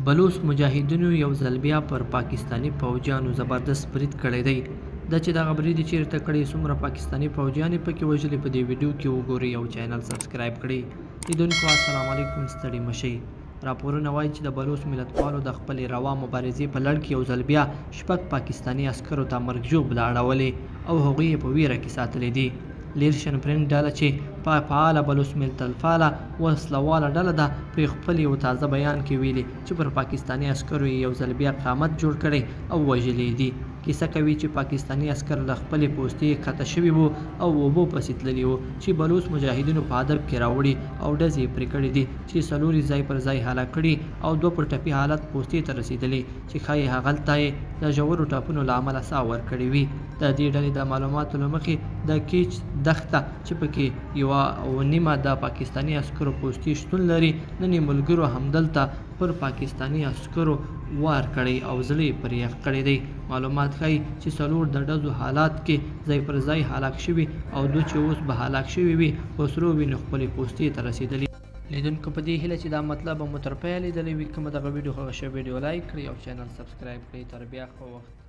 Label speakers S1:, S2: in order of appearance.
S1: بلوڅ مجاهدینو یو ځل بیا پر پاکستاني پوځیانو زبردست برید کړی دی. دا چې دغه برید چیرته کړی، څومره پاکستاني پوځیان یې پکې وژلي، په دې ویډیو کې وګورئ او چینل سبسکرایب کړئ. لیدونکو السلام علیکم، ستړي مه شئ. راپورونه وایي چې د بلوڅ ملتپالو د خپلې روا مبارزې په لړ کې یو ځل بیا 6 پاکستاني عسکرو ته مرګ ژوبله اړولې او هغوی یې په ویره کې ساتلي دي. لیرشن پرنټ ډله چې په فعاله بلوڅ ملتپاله وسله واله ډله ده، په خپل یو تازه بیان کې ویلي چې پر پاکستاني عسکرو یې یو ځل بیا قامت جوړ کړی او وژلي دي. کیسه کوي چې پاکستاني عسکر له خپلې پوستې کښته شوي وو او اوبو پسې تللي وو چې بلوڅ مجاهدینو په هدف کې راوړي او ډزې یې پرې کړې دي چې 4 یې ځای پر ځای هلاک کړي او 2 په ټپي حالت پوستې ته رسېدلي چې ښایي هغلته یې د ژورو ټپونو له امله ساه ورکړې وي. د دې ډلې د معلوماتو له مخې د کیچ دښته چې پکې 1.5 د پاکستاني عسکرو پوستې شتون لري، نن یې ملګرو همدلته پر پاکستاني عسکرو وار کړی او زړه یې پرې یخ کړی دی. معلومات ښایي چې 4 د ډزو حالات کې ځای پر ځای هلاک شوي او 2 چې اوس به هلاک شوي وي په سرو وینو خپلې پوستې ته رسېدلي. لیدونکو په دې هیله چې دا مطلب به مو تر پایه لیدلی وي. کومه دغه ویډیو خوښه شوه، ویډیو لایک کړئ او چینل سبسکرایب کړئ. تر بیا ښه وخت.